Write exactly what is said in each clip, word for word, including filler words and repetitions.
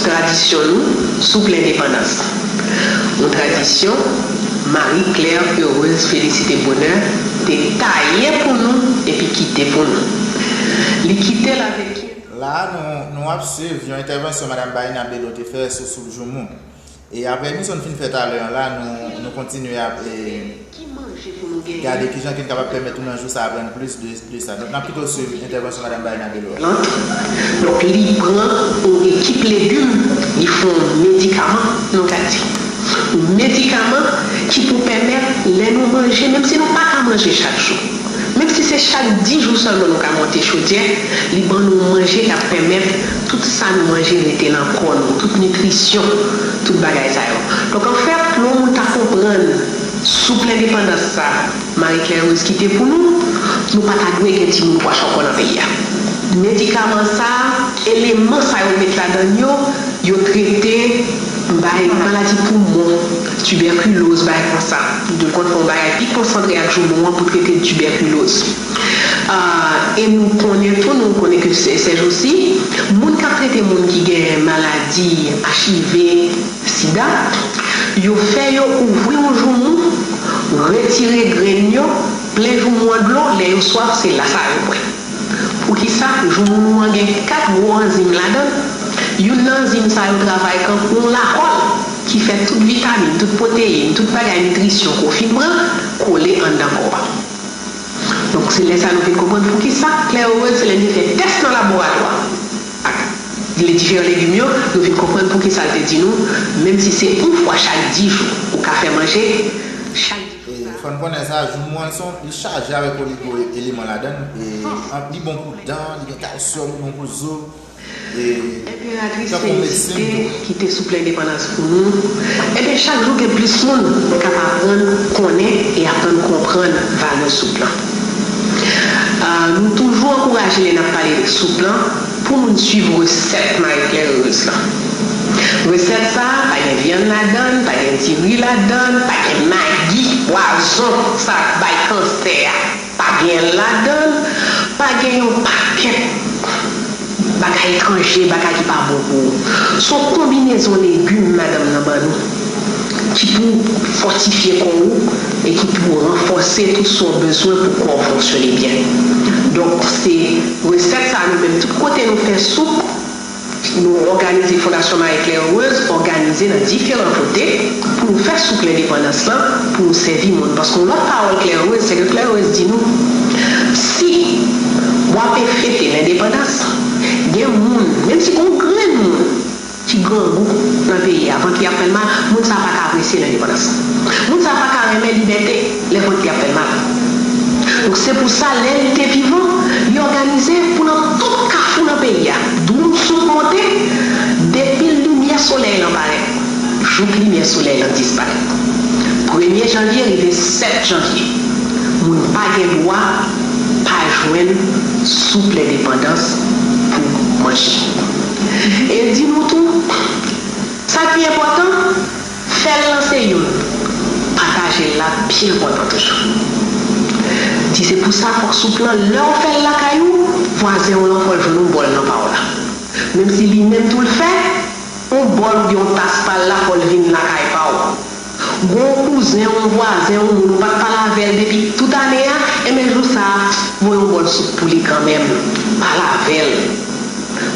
tradisyon nou, soup lendepandans. Yon tradisyon Marie Claire Heureuse Félicité Bonheur te taye pou nou epi kite pou nou. Li kite l avèk. La a, nou, nou ap swiv yon entèvansyon Madanm Baïna Bello te fè sou soup joumou. E apre emisyon n fin fè talè an la, nou, nou kontinye ap e, gade kijan ke n kapab pèmèt ou nan jou sa a aprann plis de, de sa. Donk, n ap pito swiv entèvansyon Madanm Baïna Bello a. Donk, li pran yon ekip legim, li fè yon medikaman, nou ka di. Yon medikaman ki pou pèmèt, lè nou manje, menm si nou pa ka manje chak jou, menm si se chak dis jou sèlman nou ka monte chodyè, li ban nou manje k ap pèmèt tout sa nou manje rete nan kò nou, tout nitrisyon, tout bagay sa yo. Donk, anfèt, lè yon moun ta konprann soup lendepandans sa, Marie Claire Heureuse kite pou nou, nou pa ta dwe gen timoun pwa chòkò nan peyi a. Medikaman sa, eleman sa yo met ladan yo, yo trete bay maladi poumon, tibèkiloz, bay konsa. De kont fè yon bagay pi konsantre ak joumou an pou trete tibèkiloz. Ah, e nou konnen tou, nou konnen ke se, se jousi, moun k ap trete moun ki gen maladi H I V, sida, yo fè yo ouvri yon joumou, retire grenn yo, plen joumou an dlo, lè yo swaf, se la sa yo bwè. Poukisa? Joumou nou an gen kat gwo anzim ladan l. Youn nan anzim sa yo travay kankou yon lakòl ki fè tout vitamin, tout pwoteyin, tout bagay nitrisyon ke w fin pran kole anndan kò a. Donk, se lè sa nou vin konprann poukisa Claire Heureuse, se lè li te fè tès nan laboratwa ak diferan legim yo, nou vin konprann poukisa l te di nou, menm si se yon fwa chak dis jou ou ka fè manje, chak dis jou sa. Fò n konnen sa, joumou an, li chaje avèk oligo eleman ladan l, e li bon pou dan, li gen kalsyòm, li bon pou zo. Enperatris Felisite kite soup lendepandans pou nou. Ebyen, chak jou gen plis moun k ap aprann konnen e aprann konprann valè soup lan. Ah, nou toujou ankouraje lè n ap pale de soup lan pou moun swiv resèt Marie Claire Heureuse lan. Resèt sa a, pa gen vyann ladan l, pa gen diri ladan l, pa gen magi, pwazon, sa k bay kansè a. Pa gen ladan l, pa gen yon pakèt bagay etranje, bagay ki pa bon pou ou. Se yon konbinezon legim madanm nan ban nou ki pou fòtifye kò ou e ki pou ranfòse tout sa w bezwen pou kò w fonksyone byen. Donk, se resèt sa a nou menm, tout kote nou fè soup, nou òganize, Fondasyon Marie Claire Heureuse òganize nan diferan kote pou nou fè soup lendepandans lan, pou nou sèvi moun. Paske yon lòt pawòl Claire Heureuse, se ke Claire Heureuse di nou, si w ape fete lendepandans, gen moun, menm si gen yon grenn moun ki grangou nan peyi a, vant li ap fè l mal, moun sa a pa ka apresye lendepandans. Moun sa a pa ka renmen libète lè vant li ap fè l mal. Donk, se pou sa, lè li te vivan, li òganize pou nan tout kafou nan peyi a, Dwoum Soup monte, depi limyè solèy lan parèt, jouk limyè solèy lan disparèt. Premye janvye rive sèt janvye, moun pa gen dwa pa jwenn soup lendepandans pou manje. E l di nou tou, sa k pi enpòtan, fè l lan se youn, pataje l la pi enpòtan toujou. Di se pou sa fòk soup lan, lè w fè l lakay ou, vwazen w lan fò l jwenn yon bòl nan pa w la. Menm si li menm tou l fè yon bòl oubyen yon tas pa l la, fò l vin lakay pa w. Gon kouzen w, yon vwazen w, yon moun ou pa t pale avè l depi tout ane a, enben jou sa a, voye yon bòl soup pou li kanmenm. Pale avè l.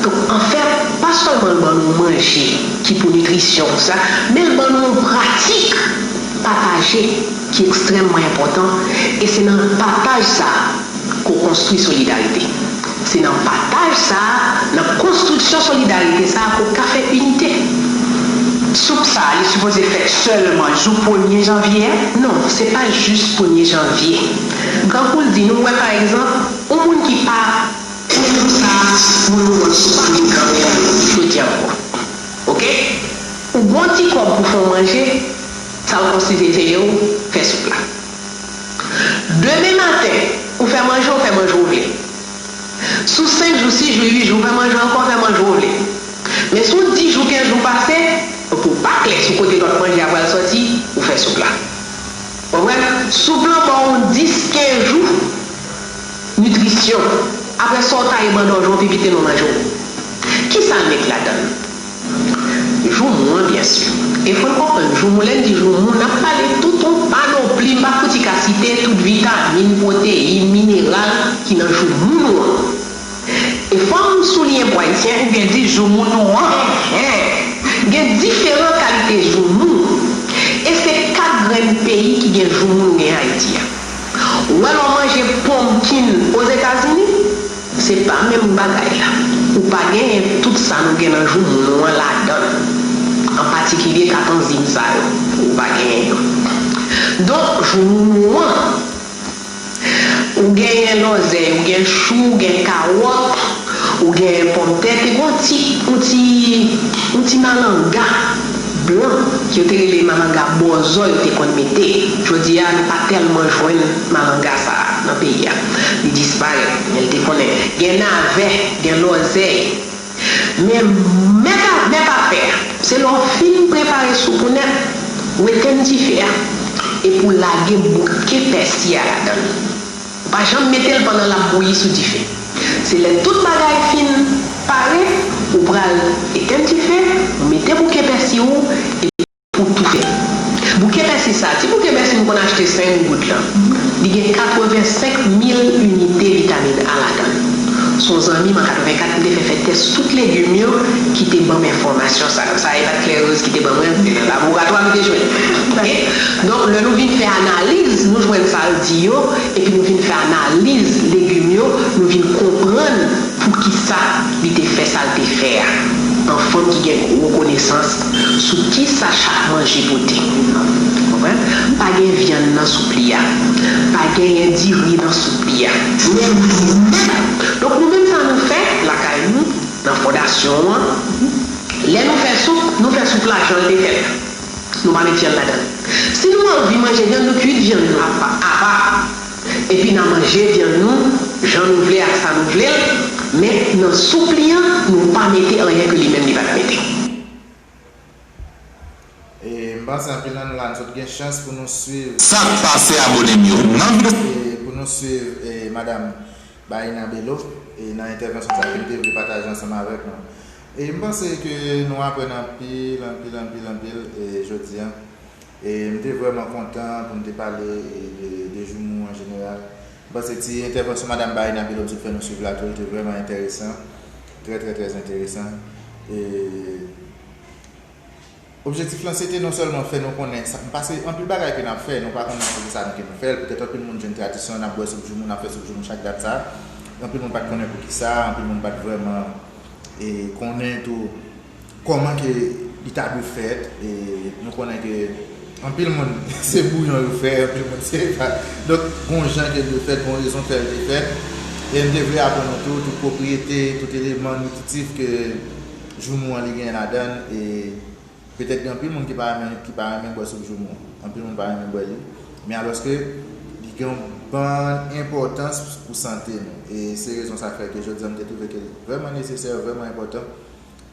Donk, anfèt, pa sèlman l ban nou manje ki pou nitrisyon sa, men l ban nou yon pratik pataje ki ekstrèmman enpòtan, e se nan pataj sa a ke w konstwi solidarite. Se nan pataj sa a, nan konstriksyon solidarite sa a ke w ka fè inite. Soup sa a, li sipoze fèt sèlman jou premye janvye a? Non, se pa jis premye janvye. Grankou l di nou, w wè, pa egzanp, yon moun ki pa Pou sa, pou yon bòl soup pou li kanmenm jodi a ankò. Oke? Ou gon ti kòb pou fè yon manje, sa l konsidere se yo fè soup la. Demen maten, ou fè manje, ou fè manje ou vle. Sou senk jou, sis jou, uit jou, ou fè manje ankò, ou fè manje ou vle. Men si w dis jou, kenz jou pase, pou w pa klè sou kote lòt manje a pral sòti, ou fè soup la. Konprann? Soup lan ba w yon dis, kenz jou nitrisyon. Apre sa, w taye bandòj ou, pi pite nou manje w. Kisa l met ladan l? E fò n konprann, joumou, lè n di joumou, n ap pale tout yon panopli, m pa fouti ka site tout vitamin, pwoteyin, mineral ki nan joumou nou an. E fò m souliye pou Ayisyen, ou gen di joumou nou an, gen diferan kalite joumou. E se kat grenn peyi ki gen joumou nou gen Ayiti a. Ou wè lè w manje ponmkin Ozetazini, se pa menm bagay la. Ou pa genyen tout sa nou gen nan joumou nou an ladan l. An patikilye kat anzim sa yo, ou pa genyen yo. Donk, joumou nou an, ou genyen lòzèy, ou gen chou, ou gen kawòt, ou gen pòmtè, te gen yon ti, yon ti, yon ti malanga blan, ke yo te rele malanga bòzò, yo te konn mete. Jodi a, nou pa tèlman jwenn malanga sa a nan peyi a. Li disparèt, men li te konnen. Gen navè, gen lòzèy. Men mèt a, mèt afè a, se lè w fin prepare soup ou nèt, w etenn dife a, epi w lage bouke pèsi a ladan l. Ou pa janm mete l pandan l ap bouyi sou dife. Se lè tout bagay fin pare, ou pral etenn dife, ou mete bouke pèsi ou, epi ou toufe. Bouke pèsi sa, ti bouke pèsi nou konn achte senk goud lan, li gen katrevensenk mil inite vitamin A ladan l. Se yon zanmi m an katrevenkat m te fè fè tès tout legim yo ki te ban m enfòmasyon sa yo. Sa e pa t Claire Rose ki te ban mwen, se nan laboratwa m te jwenn. Oke? Donk, lè nou vin fè analiz, nou jwenn sa l di yo, epi nou vin fè analiz legim yo, nou vin konprann poukisa li te fè sa l te fè a. Yon fanm ki gen gwo konesans sou kisa chak manje pote. Konprann? Pa gen vyann nan soup li a. Pa genyen diri nan soup li a. Donk, nou menm sa nou fè lakay nou, nan fondasyon an, lè nou fè soup, nou fè soup la jan l te fèt. Nou pa met vyann ladan l. Si nou anvi manje vyann, nou kuit vyann nou apa, apa. Epi n a manje vyann nou jan nou vle ak sa nou vle l, men nan soup li an, nou pa mete anyen ke li menm li pa t mete. E m panse anpil nan nou la, nou sot gen chans pou nou swiv. Sa k pase abone m yo? Nan videyo. E pou nou swiv e, Madanm Baïna Bello e nan entèvansyon sa ke m te vle pataje ansanm avèk nou. E m panse ke nou aprann anpil, anpil, anpil, anpil e jodi a. E m te vrèman kontan pou n te pale e de, de joumou an jeneral. M panse ti entèvansyon Madanm Baïna Bello m sot fè nou swiv la tou, li te vrèman enteresan. Trè, trè, trè enteresan. E Objektif lan se te non sèlman fè nou konnen sa, paske anpil bagay ke n ap fè, nou pa konnen poukisa nou ke nou fè l. Poutèt anpil moun jwenn tradisyon, n ap bwè soup joumou, n ap fè soup joumou chak dat sa. Anpil moun pa t konnen poukisa, anpil moun pa t vrèman e, konnen tou kòman ke li ta dwe fèt. E, nou konnen ke anpil moun se bouyon yo fè, anpil moun se pa. Donk, gon jan ke l dwe fèt, gon rezon fè l te fèt. E m te vle aprann nou tou, tout pwopriyete, tout eleman nitritif ke joumou an li genyen ladan l. E petèt gen anpil moun ki pa renmen, ki pa renmen bwè soup joumou. Anpil moun pa renmen bwè li. Men alòske li gen yon bann enpòtans pou sante nou. E se rezon sa fè ke jodi a m te twouve ke l vrèman nesesè, vrèman enpòtan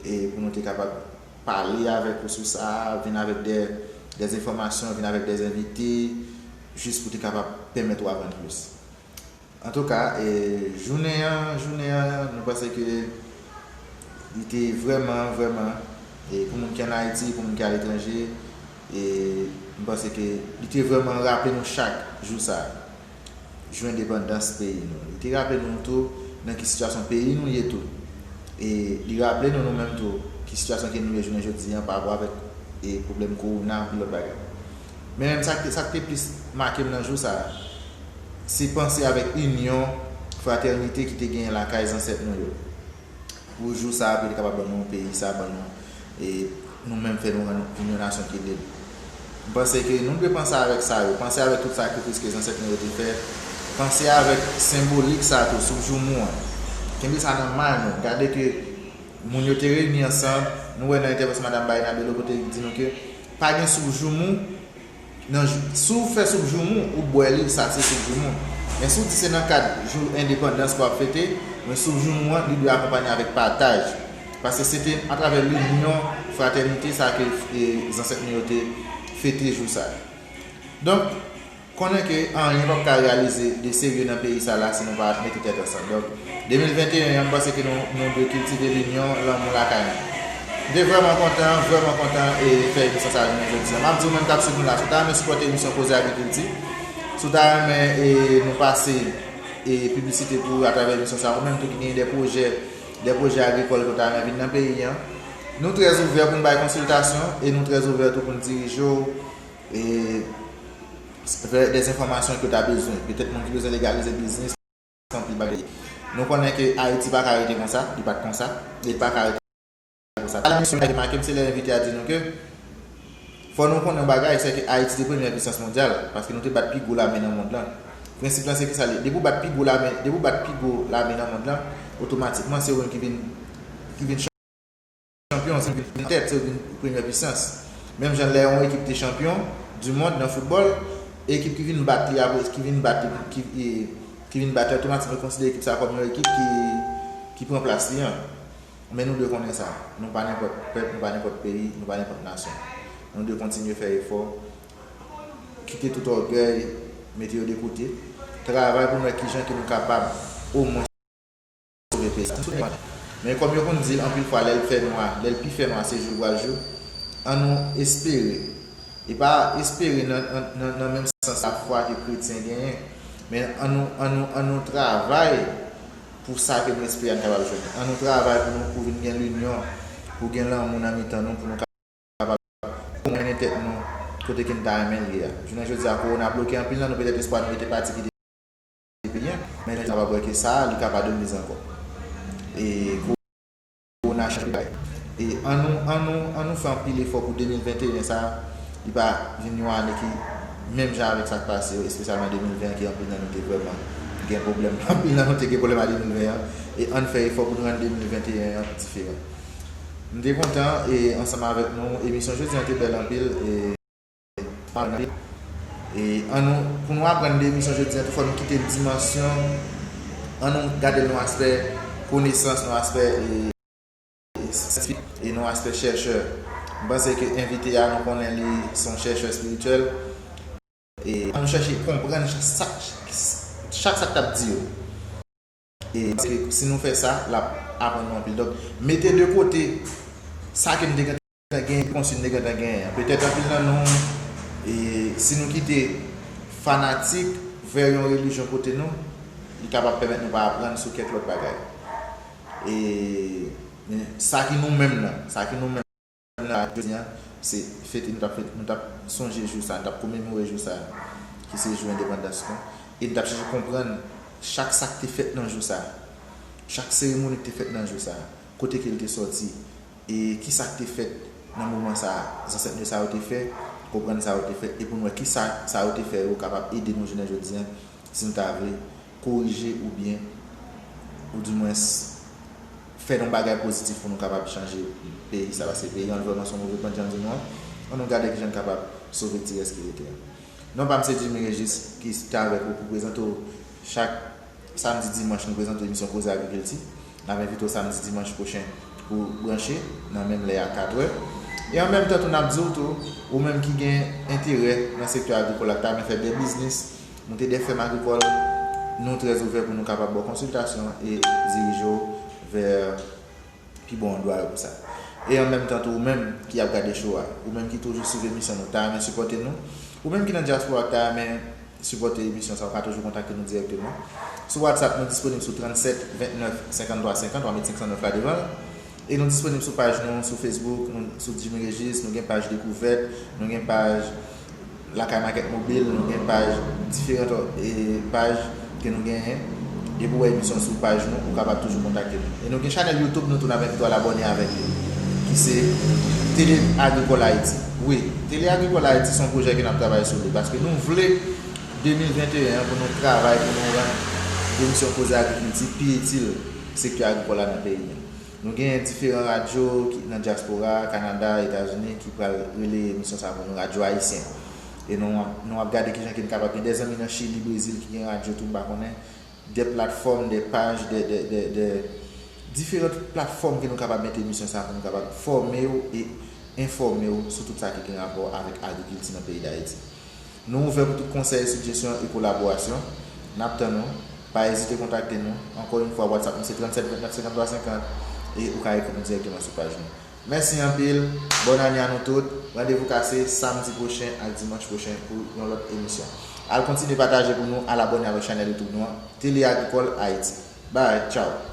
e pou nou te kapab pale avèk ou sou sa, vin avèk de, de enfòmasyon, vin avèk de envite, jis pou te kapab pèmèt ou aprann plis. Antouka, e, jounen an, jounen an, nou panse ke li te vrèman, vrèman, e, pou moun ki ann Ayiti, pou moun ki aletranje, e, m panse ke li te vrèman raple nou chak jou sa, jou endepandans peyi nou. Li te raple nou tou nan ki sitiyasyon peyi nou ye tou. E li raple nou nou menm tou ki sitiyasyon ke nou ye jounen jodi a pa rapò avèk e pwoblèm kowona, anpil lòt bagay. Men menm sa k te, sa k te plis make m nan jou sa a, se panse avèk inyon, fratènite ki te genyen lakay zansèt nou yo. Pou jou sa a, pou yo te kapab ban nou peyi sa a, ban nou, e nou menm fè nou rann vin yon nasyon ki lib. M panse ke nou dwe panse avèk sa yo, panse avèk tout sakrifis ke zansèt nou yo te fè, panse avèk senbolik sa a tou, soup joumou an. Kenbe sa nan may nou. Gade ke moun yo te reyini ansanm, nou wè nan entèvansyon Madanm Baïna Bello kote li di nou ke pa gen soup joumou, nan jou, si w fè soup joumou, ou bwè li, sa se soup joumou. Men si w di se nan kad jou endepandans pou w ap fete, men soup joumou an, li dwe akonpanye avèk pataj. Paske se te atravè linyon, fratènite sa ke e, zansèt nou yo te fete jou sa. Donk, konnen ke anyen p ap ka reyalize de serye nan peyi sa la si nou pa mete tèt ansanm. Donk, de mil venteyen an, m panse ke nou, nou dwe kiltive linyon, lanmou lakay nou. Te vrèman kontan, vrèman kontan e fè emisyon sa a jounen jodi a. M ap di w menm k ap swiv nou la, si w ta renmen sipòte emisyon Koze Agrikilti, si w ta renmen e nou pase e piblisite pou ou atravè emisyon sa a, ou menm tou ki genyen de pwojè, de pwojè agrikòl ke w ta renmen vin nan peyi an, nou trè ouvè pou n bay konsiltasyon e nou trè ouvè tou pou n dirije w e vè de enfòmasyon ke w ta bezwen. Petèt moun ki bezwen legalize biznis, anpil bagay. Nou konnen ke Ayiti pa ka rete konsa, li pa t konsa, e li pa ka rete konsa. Sa misyon ki make m, se lè envite a di nou ke fò nou konnen yon bagay, se ke Ayiti te premyè pisans mondyal, paske nou te bat pi gwo lame nan mond lan. Prensip lan se kisa li ye? Depi w bat pi gwo lame, depi w bat pi gwo lame nan mond lan, otomatikman se ou menm ki vin, ki vin chanpyon, se ou vin tèt, se ou vin premyè pisans. Menm jan lè yon ekip te chanpyon du mond nan foutbòl, ekip ki vin bat li apre, ki vin bat li, ki, e, ki vin bat li, otomatikman konsidere ekip sa kòm yon ekip ki, ki pran plas li an. Men nou dwe konnen sa. Nou pa nenpòt pèp, nou pa nenpòt peyi, nou pa nenpòt nasyon. Nou dwe kontinye fè efò, kite tout ògèy, mete yo de kote, travay pou n wè kijan ke nou kapab omwen sove peyi sa. Men kòm yo konn di l, anpil fwa, lè l fè nwa, lè l pi fè nwa, se jou l pral jou. An nou espere. E pa espere nan, nan, nan, nan menm sans lafwa ke kretyen genyen, men an nou, an nou, an nou travay pou sa ke nou espere a n kapab jwenn. An nou travay pou nou, pou vin gen linyon, pou gen lanmou nan mitan nou, pou nou kapab mennen tèt nou kote ke n ta renmen l ye a. Jounen jodi a, kowona bloke anpil nan nou, petèt espwa nou rete pati kite peyi a, men jodi a, n ap wè ke sa a, li ka pa de miz ankò. E kowona chanje bagay. E an nou, an nou, an nou fè anpil efò pou de mil venteyen sa a, li pa vin yon ane ki menm jan avèk sa k pase yo, espesyalman de mil ven an, ke anpil nan nou te vrèman gen pwoblèm. Anpil nan nou te gen pwoblèm a de mil ven an, e ann fè efò pou nou rann de mil venteyen an diferan. M te kontan e ansanm avèk nou, emisyon jodi an te bèl anpil e, e an nou, pou nou aprann de emisyon jodi an tou, fò nou kite dimansyon, an nou gade l nan aspè konesans, nan aspè e, e syantifik e nan aspè chèchè. M panse ke envite a, nou konnen li se yon chèchè espirityèl. E an nou chèche konprann chak, chak sa k t ap di yo. E paske si nou fè sa, l ap aprann nou anpil. Donk, mete de kote sa ke n te gentan genyen, konsi n te gentan genyen an. Petèt anpil nan nou, e si nou kite fanatik vè yon relijyon pote nou, li kapab pèmèt nou pa aprann sou kèk lòt bagay. E, men sa ki nou menm nan, sa ki nou menm nan jodi an, se fete, nou t ap fete, nou t ap sonje jou sa, nou t ap komemore jou sa, ki se jou endepandans nou. E nou t ap chèche konprann chak sa k te fèt nan jou sa, chak seremoni k te fèt nan jou sa, kote ke l te sòti, e ki sa k te fèt nan moman sa a, zansèt nou sa yo te fè, konprann sa yo te fè, e pou n wè ki sa, sa yo te fè yo kapab ede nou jounen jodi an, si n ta vle korije oubyen, oudimwens, fè yon bagay pozitif pou nou kapab chanje peyi sa, paske peyi an vrèman se yon move pant, jan m di nou an. An nou gade kijan n kapab sove ti rès ki rete an. Non pa m se Jimmy Régis ki te avèk ou pou prezante w chak samdi, dimanch, nou prezante w emisyon Koze Agrikilti. N ap envite w samdi, dimanch pwochen pou branche nan menm lè a, katrè. E an menm tan tou, n ap di w tou, ou menm ki gen enterè nan sektè agrikòl la, ki ta renmen fè de biznis, nou te de fèm agrikòl, nou trè ouvè pou nou kapab ba w konsiltasyon e dirije w vè pi bon andwa yo pou sa. E an menm tan tou, ou menm ki ap gade show a, ou menm ki toujou swiv emisyon nou, ta renmen sipòte nou, ou menm ki nan dyaspora, ta renmen sipòte emisyon sa, ou ka toujou kontakte nou dirèkteman. Sou WhatsApp, nou disponib sou trannsèt vennèf senkanntwa senkant, w a met senk san nèf la devan l. E nou disponib sou paj nou, sou Facebook, nou, sou Jimmy Régis, nou gen paj Dekouvèt, nou gen paj Lakay Makèt Mobil, nou gen paj, diferan, e, paj ke nou genyen. Depi w wè emisyon sou paj nou, ou kapab toujou kontakte nou. E nou gen chanèl YouTube nou tou, n ap envite w al abòne avèk li, ki se Tele Agrikòl Ayiti. Wi, Tele Agrikòl Ayiti se yon pwojè ke n ap travay sou li, paske nou vle de mil venteyen an pou nou travay, pou nou rann emisyon Koze Agrikilti pi itil sektè agrikòl la nan peyi a. Nou gen diferan radyo ki nan dyaspora, Kanada, Etazini, ki pral releye emisyon sa pou nou, radyo ayisyen. E nou, nou ap gade kijan ke n kapab gen de zanmi nan Chili, Brezil ki gen radyo tou, m pa konnen, de platfòm, de paj, de, de, de, de diferan platfòm ke nou kapab mete emisyon sa pou nou kapab fòme w e enfòme w sou tout sa ki gen rapò avèk agrikilti nan peyi Dayiti. Nou ouvè pou tout konsèy, sijesyon e kolaborasyon. N ap tann ou. Pa ezite kontakte nou. Ankò yon fwa, WhatsApp nou se trannsèt vennèf senkanntwa senkant e ou ka ekri nou dirèkteman sou paj nou. Mèsi anpil, bòn ane a nou tout. Randevou kase samdi pwochen ak dimanch pwochen pou yon lòt emisyon. Al kontinye pataje pou nou, al abòne avèk chanèl YouTube nou an, Tele Agrikòl Ayiti. Bye, tchao.